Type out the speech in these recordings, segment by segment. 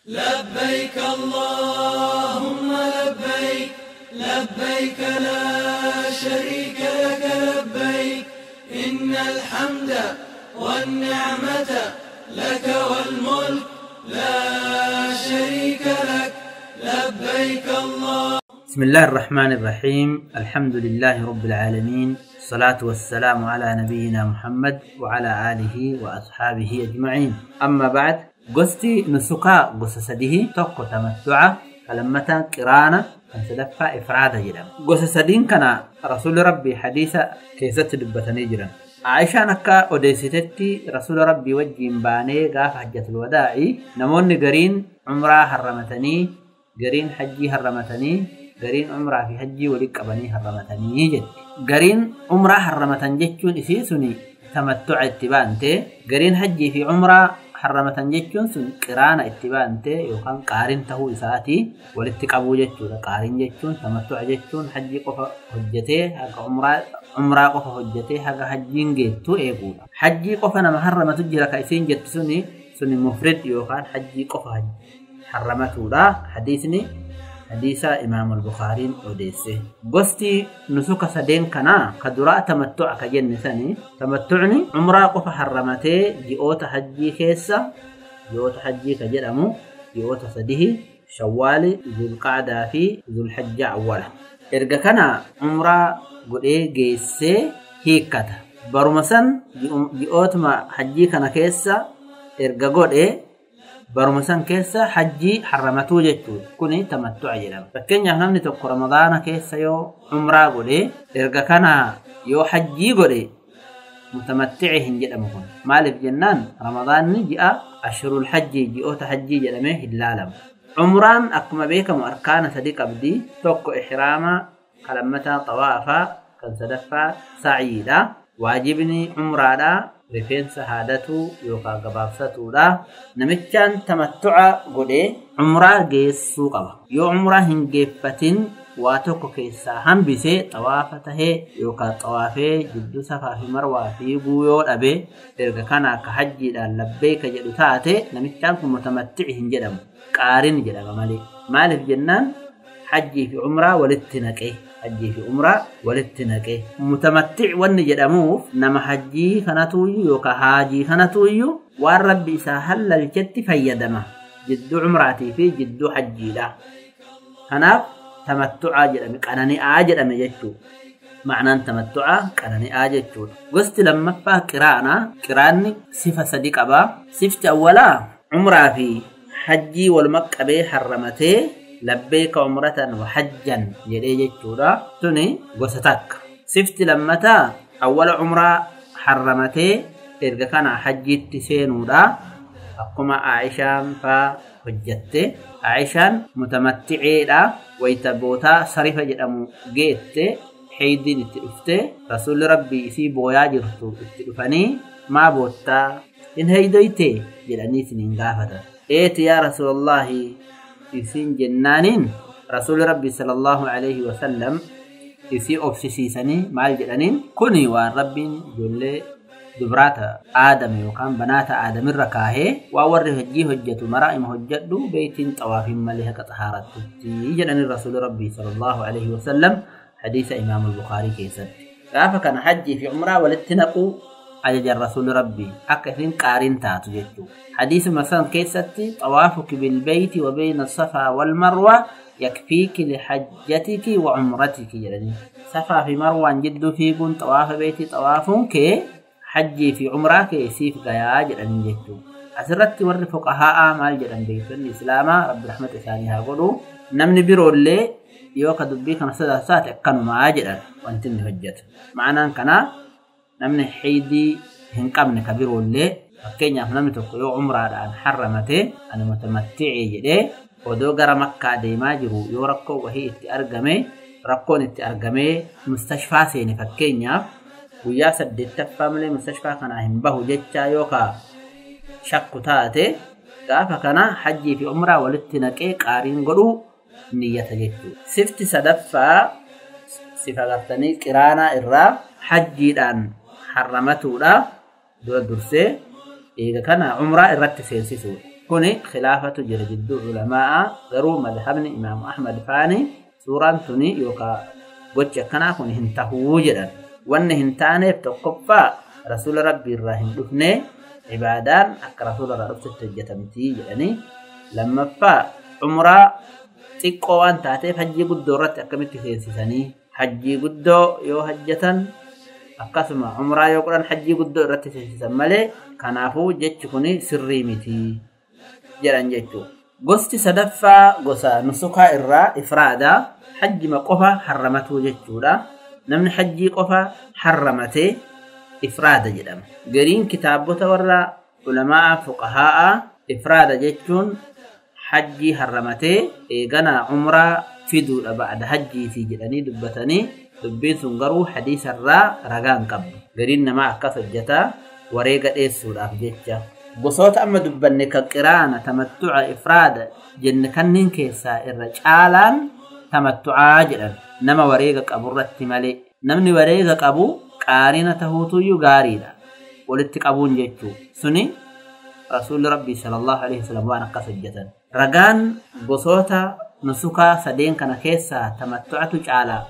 لبيك اللهم لبيك، لبيك لا شريك لك لبيك، إن الحمد والنعمة لك والملك لا شريك لك، لبيك الله. بسم الله الرحمن الرحيم. الحمد لله رب العالمين، الصلاة والسلام على نبينا محمد وعلى آله وأصحابه أجمعين. أما بعد، gosti nusukaa gosa sadii, tokko tamattu'a, lammataa qiraana, kan sadaffaa ifraada jedhama. Gosa sadiin kana Rasuulli Rabbii hadiisa keessatti dubbatanii jiran. Aishaan akka odeessitetti Rasuula Rabbii wajjiin baanee gaafa hajjatul wadaa'i namoonni gariin umraa harramatanii, gariin hajjii harramatanii, gariin umraa fi hajjii waliin qabanii harramatanii jetti. Gariin umraa harramatan jechuun isii suni tamattu'a itti baante, gariin hajjii fi umraa harramatan jechuun sun qiraana itti baante yookaan qaarin tahuu isaatii walitti qabuu jechuudha. Qaarin jechuun tamattu'a jechuun hajjii qofa hojjetee haga umraa qofa hojjetee haga hajjiin geettu eeguudha. Hajjii qofa nama harramatu jira ka isiin jettu suni mufrid yookaan hajjii qofa harramatuudha. Hadiisni hadiisa Imaam al-Bukhaariin odeesse. Gosti nusuka sadeen kanaa ka duraa tamattu'a ka jenne sani, tamattu'ni umraa qofa harramatee ji'oota hajjii keessa, ji'oota hajjii ka jedhamu ji'oota sadihi, Shawwaali, Zulqaadaa fi Zulhajjaa awwala. Erga kana umraa godhee geessee hiikkata. Baruma san ji'ootuma hajjii kana keessa erga godhee baruma san keessa hajjii harramatuu jechuudha. Kuni tamattu'a jedhama. Fakkeenyaaf namni tokko Ramadaana keessa yoo umraa godhee erga kana yoo hajjii godhe mutamatti'i hin jedhamu kun. Maaliif jennaan Ramadaanni ji'a ashhurul hajjii, ji'oota hajjii jedhamee hin laalamu. Umraan akkuma beekamu arkaana sadi qabdi. Tokko ihraama, kan lammataa xawaafaa, kan sadaffaa sa'yiidha. Waajibni umraadha. Rifeensa haadatuu yookaan gabaabsatuudha. Namichaan tamattu'a godhee umraa geessuu qaba. Yoo umraa hin geeffatin waa tokko keessaa hambisee xawaafa tahee yookaan xawaafee jidduu safaa fi marwaa fiiguu yoo dhabe erga kana akka hajjiidhaan labbeeka jedhu taate namichaan kun mutamatti'i hin jedhamu. Qaarin jedhama malee. Maaliif jennaan hajjii fi umraa walitti naqee. Hajjii fi umraa walitti naqee. Mutamatti'i wanni jedhamuuf nama hajjii kanatuyyuu yookaan haajii kanatuyyuu waan rabbi isaa hallalchetti fayyadama. Jidduu umraatii fi jidduu hajjiidha. Kanaaf tamattu'aa jedhame, qanani'aa jedhame jechuudha. Ma'anaan tamattu'aa qanani'aa jechuudha. Gosti lammaffaa qiraana. Qiraanni sifa sadi qaba. Sifti awwalaa umraa fi hajjii waluma qabee harramatee labbeeka umratan wa hajjan jedhee jechuudha. Tuni gosa takka. Sifti lammataa awwala umraa harramatee erga kana hajjiitti seenuudha. Akkuma Aishaan faa hojjatte. Aishaan mutamatti'eedha. Wayita bootaa sarifa jedhamu geette heeydiin itti dhufte Rasuulli Rabbii isii booyaa jirtu itti dhufanii maa boottaa hin heeydoyte jedhanii isiniin gaafatan. Eeti yaa Rasuulallahi isiin jennaaniin Rasuulli Rabbii sallallahu alaihi wasallam isii obsisiisanii maal jedhaniin kuni waan Rabbiin ijoollee dubraata Aadam yookaan banaata Aadamirra kaahee waan warri hojii hojjetu maraa ima hojjedhu beeytiin xawaafiin malee haqa xahaarattutti jedhaniin Rasuulli Rabbii sallallahu alaihi wasallam hadiisa Imaam al-Bukhaarii keessatti. Gaafa kana hajjii fi umraa walitti naquu ajajan Rasuulli Rabbii akka isin qaariin taatu jechuudha. Hadiisuma san keessatti xawaafuki bilbeeyti wa bayna safaa wal marwa yakfiiki lihajjatiki wa umratiki jedhanii. Safaa fi marwaan jidduu fiiguun xawaafa beeytii xawaafuun kee hajjii fi umraa kee siif gayaa jedhanii jechuudha. Asirratti warri fuqahaa'aa maal jedhan beektonni Islaamaa Rabbi rahmata isaanii haa godhu. Namni biroollee yoo ka dubbii kana sodaatu taate akkanumaa jedhan wanti inni hojjetu. Ma'anaan kanaa namni heydii hin qabne ka biroollee fakkeenyaaf namni tokko yoo umraadhaan harramatee ani mutamatti'ee jedhee odoo gara Makkaa deemaa jiru yoo rakkoo wahii itti argame rakkoon itti argamee mustashfaa seene fakkeenyaaf guyyaa 8ffaa malee mustashfaa kanaa hin bahu jechaa yookaan shakku taate gaafa kana hajjii fi umraa walitti naqee qaariin godhuu niyyata jechuudha. Sifti sadaffaa sifa gartanii qiraanaa irraa hajjiidhaan harramatuudha dura dursee eega kana umraa irratti seensisuudha. Kuni khilaafatu jira jidduu ulamaa garuu madhabni Imaamu Ahmad faani suuraan tuni yookaan gochi akkanaa kun hin tahuu jedhan. Wanni hin taaneef tokkoffaa rasuula rabbii irraa hin dhufne ibaadaan akka rasuula irraa dhuftetti hojjetamtii jedhanii. Lammaffaa umraa xiqqoo waan taateef hajjii guddoo irratti akkamitti seensisanii hajjii guddoo yoo hajjatan akkasuma umraa yoo godhan hajjii guddoo irratti seensisan malee kanaafuu jechi kun sirrii miti jedhan jechuudha. Gosti sadaffaa gosa nusukaa irraa ifraada hajjima qofa harramatuu jechuudha. Namni hajjii qofa harramatee ifraada jedhama. Gariin kitaabota warra ulamaa fuqahaa ifraada jechuun hajjii harramatee eeganaa umraa fiduudha ba'da hajjiitii jedhanii dubbatanii dubbiin sun garuu hadiisarraa ragaa hin qabdu. Gariin namaa akkas hojjetaa wareega dheessuudhaaf jecha. Gosoota amma dubbanne kan qiraana, tamattu'a, ifraada jenne kanneen keessaa irra caalaan tamattu'aa jedhan nama wareega qaburratti malee. Namni wareega qabu qaarina tahuutuyyuu gaariidha. Walitti qabuun jechuu suni rasuulli rabbii sallallahu alaihi wasallam waan akkas hojjetan. Ragaan gosoota nusukaa sadeen kana keessaa tamattu'atu caalaa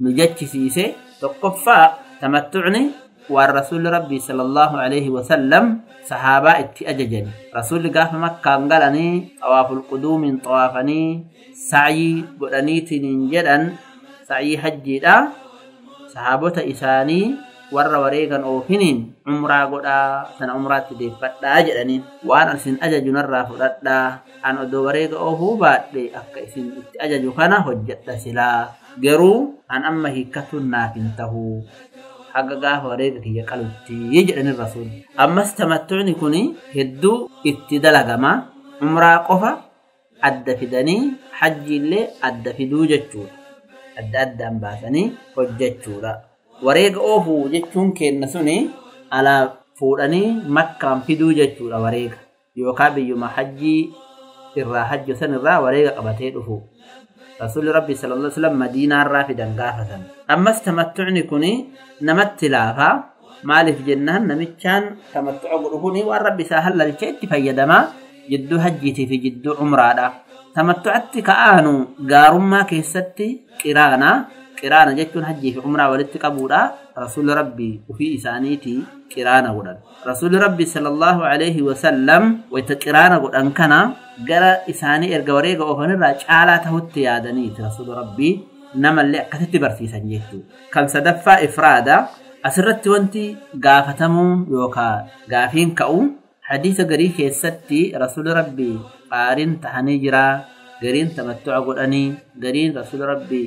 nu jechisiise tokkoffaa tamattu'ni waan rasuulli rabbii sallallahu alaihi wasallam sahaabaa itti ajajani. Rasuulli gaafa makkaan galanii xawaaful quduumiin xawaafanii sa'yii godhaniitiin jedhan sa'yii hajjiidha. Sahaabota isaanii warra wareegan oofiniin umraa godhaa sana umraatti deeffadhaa jedhaniin waan isin ajaju narraa fudhadhaa an odoo wareega oofuu baadhe akka isin itti ajaju kana hojjedha silaa garuu an amma hiikkatuun naaf hin tahuu haga gaafa wareega kiyya qalutti jedhaniin rasuulli. Ammas tamattu'ni kun hedduu itti dalagama umraa qofa adda fidanii hajjiillee adda fiduu jechuudha. Adda addaan baasanii hojjechuudha. Wareega oofuu jechuun kenna suni alaa fuudhanii makkaan fiduu jechuudha wareega. Yookaan biyyuma hajjii irraa hajju san irraa wareega qabatee dhufu. Rasuulli Rabbi sallallahu alaihi wasallam Madiinaa irraa fidan gaafatan. Ammas tamattu'ni kun namatti laafaa. Maaliif jennaan namichaan tamattu'a godhu kuni waan Rabbi isaa halalchee itti fayyadamaa jidduu hajjiitii fi jidduu umraadha. Tamattu'atti ka'aanu gaarummaa keessatti qiraana. Qiraana jechuun hajjii fi umraa walitti qabuudha. Rasuulli Rabbi ofii isaaniitii qiraana godhan. Rasuulli Rabbi sallallahu alaihi wasallam wayita qiraana godhan kana gara isaanii erga wareega oofanirraa caalaa tahutti yaadaniiti Rasuulli Rabbi namallee akkasitti barsiisan jechuudha. Kan sadaffaa ifraada. Asirratti wanti gaafatamuu yookaan gaafiin ka'u hadiisa garii keessatti Rasuulli Rabbi qaariin tahanii jiraa, gariin tamattu'a godhanii, gariin Rasuulli Rabbi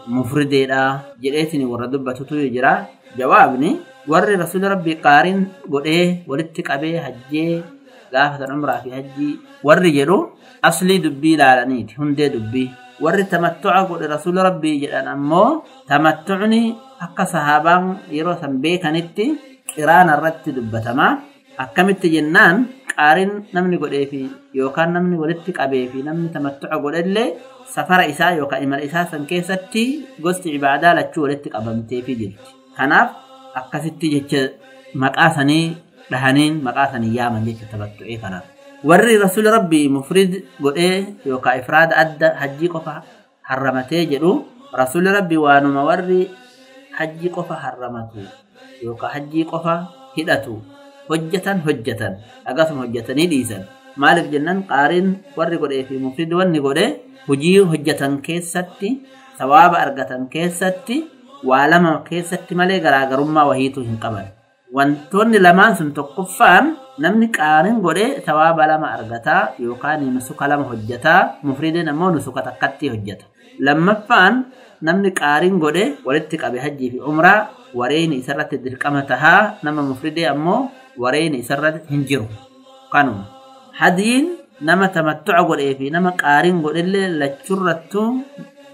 mufrideedha jedheetiin warra dubbatutu jira. Jawaabni warri Rasuulli Rabbi qaariin godhee walitti qabee hajjee gaafatan umraa fi hajjii warri jedhu aslii dubbii ilaalaniiti hundee dubbii. Warri tamattu'a godhe Rasuulli Rabbii jedhan ammoo tamattu'ni akka sahaabaan yeroo san beekanitti qiraana irratti dubbatama. Akkamitti jennaan qaariin namni godhee fi yookaan namni walitti qabee fi namni tamattu'a godhellee safara isaa yookaan imala isaa san keessatti gosti ibaadaa lachuu walitti qabamteefii jirti. Kanaaf akkasitti jecha maqaa sanii dhahaniin maqaa sanii yaaman jecha tamattu'ee kanaaf. Warri Rasuulli Rabbii mufrid godhee yookaan ifraada adda hajjii qofa harramatee jedhu Rasuulli Rabbii waanuma warri hajjii qofa harramatu yookaan hajjii qofa hidhatu hojjetan akkasuma hojjetanii dhiisan. Maaliif jennaan qaariin warri godhee fi mufrid wanni godhe hojii hojjetan keessatti sawaaba argatan keessatti waa lama keessatti malee garaagarummaa wahiitu hin qaban. Wantoonni lamaan sun tokkoffaan namni qaariin godhee sawaaba lama argataa yookaan nusuka lama hojjetaa mufridiin ammoo nusuka takkatti hojjeta. Lammaffaan namni qaariin godhe walitti qabe hajjii fi umraa wareeyni isarratti dirqama tahaa nama mufridee ammoo wareeyni isarratti hin jiru. Kanuma hadiin nama tamattu'a godhee fi nama qaariin godhellee lachurrattuu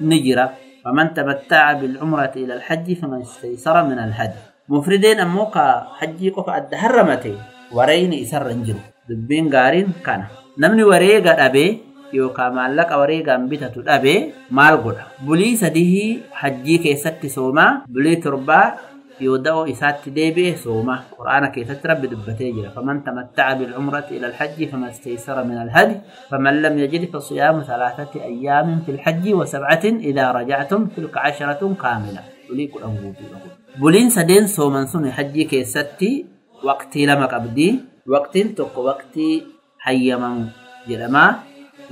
ni jira. Faman tamatta'a bilcumrati ila alhajji faman istaysara min alhadi. Mufrideen ammoo ka hajjii qofa adda harramate wareeyni isarra hin jiru. Dubbiin gaariin kana. Namni wareega dhabee yookaan maallaqa wareegaan bitatu dhabee maal godha? Bulii 3 hajjii keessatti soomaa, bulii 7 Yoo da'oo isaatti deebi'e sooma. Qur'aana keessatti Rabbi dubbatee jira. Faman tamatta'a bilcumrati ila alhajji fama istaysara min alhadi faman lam yajid fasiyaamu 3 ayyaamin fi lhajji wa 7 idaa rajactum tilka 10 kaamila. Bulii 10 guutuudha kun. Buliin sadeen sooman sun hajjii keessatti waqtii 2 qabdi. Waqtiin tokko waqtii hayyamamu jedhama.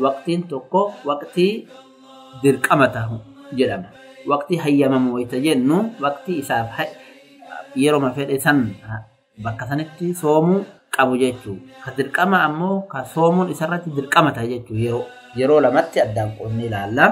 Waqtiin tokko waqtii dirqama tahu jedhama. Waqtii hayyamamu wayita jennu waqtii isaaf yeroo fedhe san bakka sanitti soomuu qabu jechuu. Ka dirqama ammoo ka soomuun isarratti dirqama ta'a jechuu yeroo lamatti addaan qoonnee ilaalla.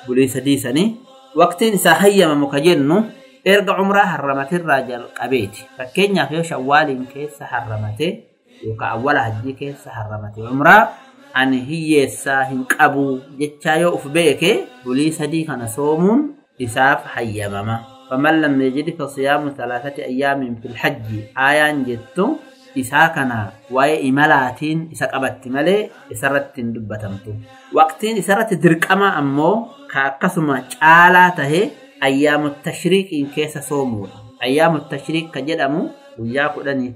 Bulii 3 sanii waqtiin isaa hayyamamu ka jennu erga umraa harramatirraa jalqabeeti. Fakkeenyaaf yoo shawwaaliin keessa harramate yookaan awwala hajjii keessa harramate umraa ani hiyyeessaa hin qabu jechaa yoo uf beeke bulii 3 kana soomuun isaaf hayyamama. Faman lam yajid fasiyaamu 3 ayyaamin fil hajji aayaan jettu isaa kana waa'ee imalaatiin isa qabatti malee isarratti hin dubbatamtu. Waqtiin isarratti dirqama ammoo ka akkasuma caalaa tahe ayyaamu tashriiqiin keessa soomuudha. Ayyaamu tashriiq ka jedhamu guyyaa 11,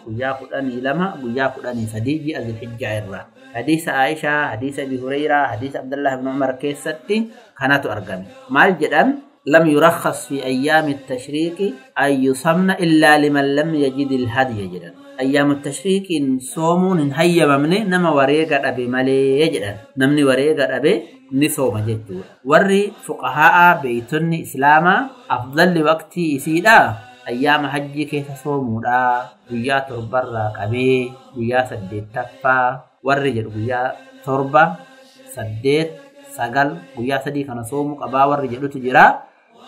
guyyaa 12, guyyaa 13 ji'a Zilhijjaa irraa. Hadiisa Aishaa, hadiisa Abi Hureyraa, hadiisa Abdullah ibn Umar keessatti kanatu argame. Maal jedhan? لم يرخص في أيام التشريق أن يصمن إلا لمن لم يجد الهدي جدا. أيام التشريق صومون هيا ممني نما وريقة أبي مالي جدا. نمني وريقة أبي نصوم جدو. وري فقهاء بيتن إسلاما أفضل وقت إسيدا أيام حجي كيف صومودا ويا تربرا قبي ويا سديت تفا وري جد ويا تربة سديت 9 guyyaa 3 kana soomuu qabaa warri jedhutu jira.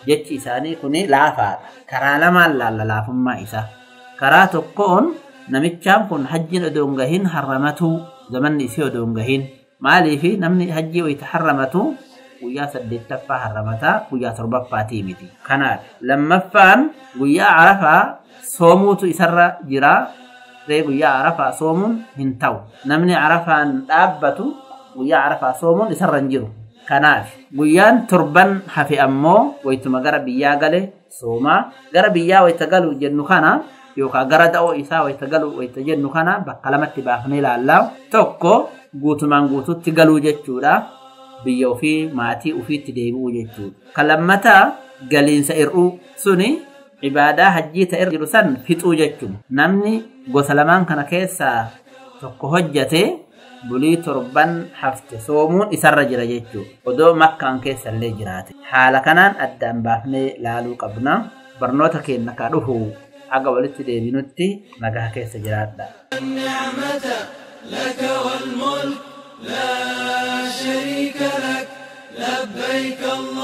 Jechi isaanii kun laafaadha. Karaa lamaan laalla laafummaa isaa. Karaa tokkoon namichaan kun hajjiin odoo hin gahin harramatu, zamanni isii odoo hin gahin. Maaliif namni hajjii wayita harramatu guyyaa 8ffaa harramataa guyyaa 7ffaatii miti. Kanaaf lammaffaan guyyaa Arafaa soomuutu isarra jira. Ree guyyaa Arafaa soomuun hin ta'u. Namni Arafaan dhaabbatu guyyaa Arafaa soomuun isarra hin jiru. Kanaaf guyyaan 7 hafe ammoo wayituma gara biyyaa gale soomaa. Gara biyyaa wayita galu jennu kana yookaan gara da'oo isaa wayita galu wayita jennu kana bakka lamatti baafnee ilaallaa. Tokko guutumaan guututti galuu jechuudha. Biyya ofii maatii ofiitti deebi'uu jechuudha. Kan lammataa galiinsa hir'uu suni ibaadaa hajjii ta'e jiru san fixuu jechuudha. Namni gosa lamaan kana keessaa tokko hojjate bulii 7 hafte soomuun isarra jira jechuudha. Odoo makkaan keessa illee jiraate. Haala kanaan addaan baafnee laaluu qabna. Barnoota keenya ka dhufu haga walitti deebinutti nagaa keessa jiraadha. النعمة لك والملك لا شريك لك لبيك الله.